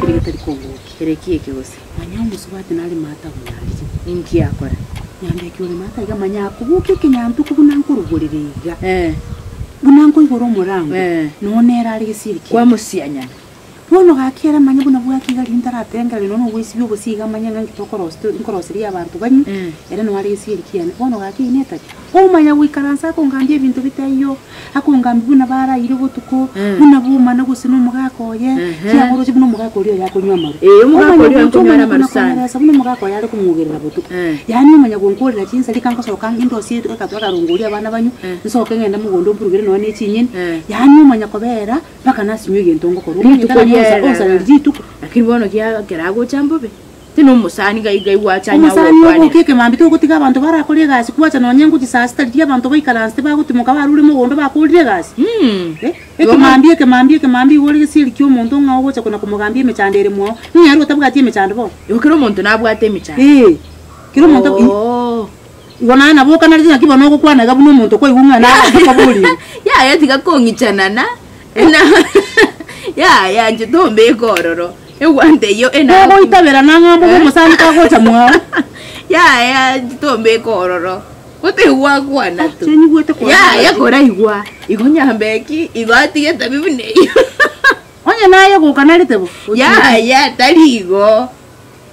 kere getari kongokia. Kere ki eke gose? Manya omosubati nare maate abonyarire. Inki akora? Nyambeki ore maate aiga manya akobokia ekenyantuko buna nkorogorera iga. Eh. Buna nkoigora omorango, Eh. nonya nere are gesieri kiane. Kwamosianyana. Bono gaki ere manye buna bwaki iga riria ntaratengereri nonya nogoesibia obosie iga manye ng'a nki tokorosia to nkoroseria abanto banywe, ere noyo are gesieri kiane. Bono gaki eyio netabi. Omanya goikaransa akongambia ebinto bitaiyo, akongambia buna baraire botuko, buna bomana gose na omogaka oye, kiang'o oroche buna omogaka oria oye akonywa amarwa. Ee, omogaka Omanya oria oye gocha akonywa omanya amarwa sana. kona-konyeresa buna omogaka oye are komwogerera botuko. Yaani omanya gonkorera chinsa rika nkosoka ndosie akarongoria abana banywe, nsoke ng'ende mogondo mburugere nonya ne chinyeni, yaani omanya kobera. Mpaka nasinywe egento ngokora, omanyete Rituko ng'a riaye onsareri rituko. Lakini bono kia ekero agocha mbobe, tari omosani iga iga igwacha anya Omosani gokwanera. oboke ekemambia togotiga abanto barakore egasi kwacha nonye ngochia saa sita riria abanto baikaransete bagotimoka barure mogondo bakorire egasi. Eh, ekemambia ekemambia ekemambia igo ore gesieri kia omonto ng'a ogocha kona komogambia emechando ere mwao, ng'a ere otabwati emechando bono. Igo kera omonto nabwate emechando. Eeh, kera omonto Oo. Igo naye nabokanarete naki bono ogokwana iga buna omonto kwaigwa ng'a nagokoboria. Yaya tiga kong'ichanana na yaya inche tombeka ororo egwanta eyio ena Kogoitabera nang'a mbobe omosani kagocha mwao. Yaya inche tombeka ororo otegwakwana tu. Inche nyigwete kwana Yaya koraigwa igo nyambeki igo atige etabi buna eyio. Onye naye gokanarete bo. Yaya tari igo.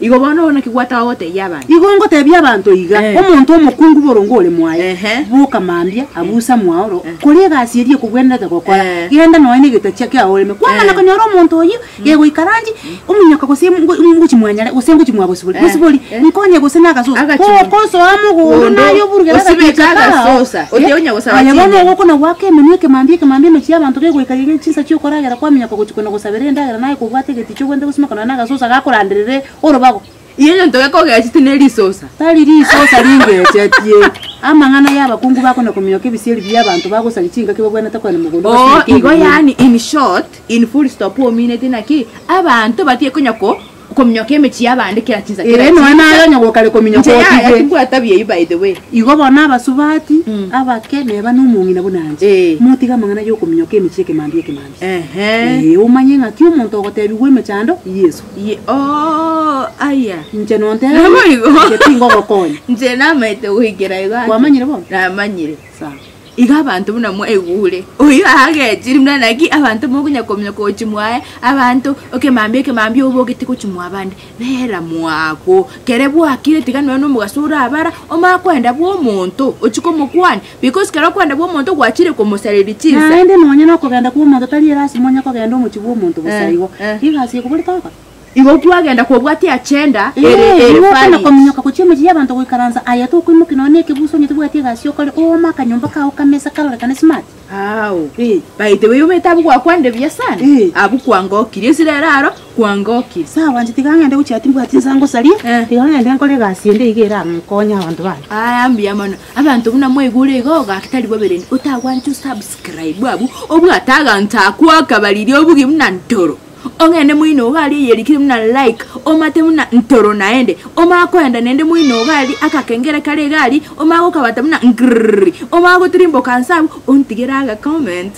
Igo bono naki gwataka gotebia abanto? Igo ngotebia abanto iga, Eh. omonto omokungu boronge ore mwaye, Ehe. boka mambia, abusa mwaoro, kora egasi eria ekogwenerete gokora, Eh. genda nonya na egetachia kiao oreme. Kwamana Eh. konyora omonto oyio, gegoikaranchi, omonyoka gose ngo ngochi mwanyare, gose ngochi mwa bosibori, Eh. bosibori, Eh. nkonye gose na agasosa, Agachi- gokosoa mogondo Mogondo, naye oburugere osibeke agaticha kao. agasosa, Eh, otie onya gosaba aye bono chinyeni. ogokona goaka emenwa ekemambia ekemambia emechie y'abanto gegoika iga chinsa chiokoragera kwaminyoka gochia kona gosabera endagera naye kobwata egeticha ogwente gosimoka nonya na agasosa gakoranderere orobago. Igo egento gekogechete ne risosa. Tari risosa ringechetie. Amang'ana y'abakungu bakona kominyoka ebisieri bi'abanto bagosaria chingaki babwenerete kogenda mogondo Oo, basimeke igo ebimeri. yaani in short, in full stop omineti naki, abanto batige konya ko kominyoka emechie y'abande kera chinsa kera Ee, nonya chinsa. naye onye gokare kominyoka Inche yaya otige. timbwata buya eyio by the way. Igo bono abasubati Mm. abake neba nomong'ina buna inche, Eh. motige amang'ana y'okominyoka emechie ekemambia ekemambia. Ehe. Ee, omanye ng'aki omonto ogotebigwa emechando, Yeso. Ye oo aya. Inche nontebie, Naboigo. inche tingogokonya. Inche namaete goikera igo ake. Kwamanyire bono? Namanyire. Sawa. Iga abanto buna mwaigure, oyio agechire buna naki abanto mokonya kominyoka gochia mwaye, abanto ekemambia ekemambia obogete gochia mwa abande, bera mwago, kere bwakire tiga nonya na omogaso orabara, omanye koenda bwa omonto, ochie komokwania, because kero okoenda bwa omonto gwachire komosareria chinsa. Naende nonya nokogenda kwa omonto tari erasima onye kogenda omochie bwa omonto bosa igo, egasi ekoborete ogokora. Igo kwagenda kobwatia agenda ere Ee, ere nigo okona valid. kominyoka gochia emechie y'abanto goikaransa, aye tokoimokia nonya na ekebusu onye tobwati egasi okore, oome akanyomba kao kamesa karorekane smart. Ao. Ee. By the way omanyete abwo gwakwanire buya sana? Ee. Abwo kwangokirie ase rero aro, kwangokirie. Sawa inche tiga ng'ende gochia timbwati nsa ngosaria, Eh. tiga ng'ende nkore egasi ende iga erankonye abanto bane. Aya mbuya mono. Abanto buna mwaigure igo gaki tari bobe rende otagwancha osubscribe abwo, obwate aganto akwo akabariria obugie buna ntoro. Ong'ende moino iga aria eyerikire buna like, omate buna ntoro naende, omanye koenda naende moino iga aria akakengere kare iga aria, omanye gokabata buna ngrrrr, omanye gotirimboka nse abwo, ontigere aga comment.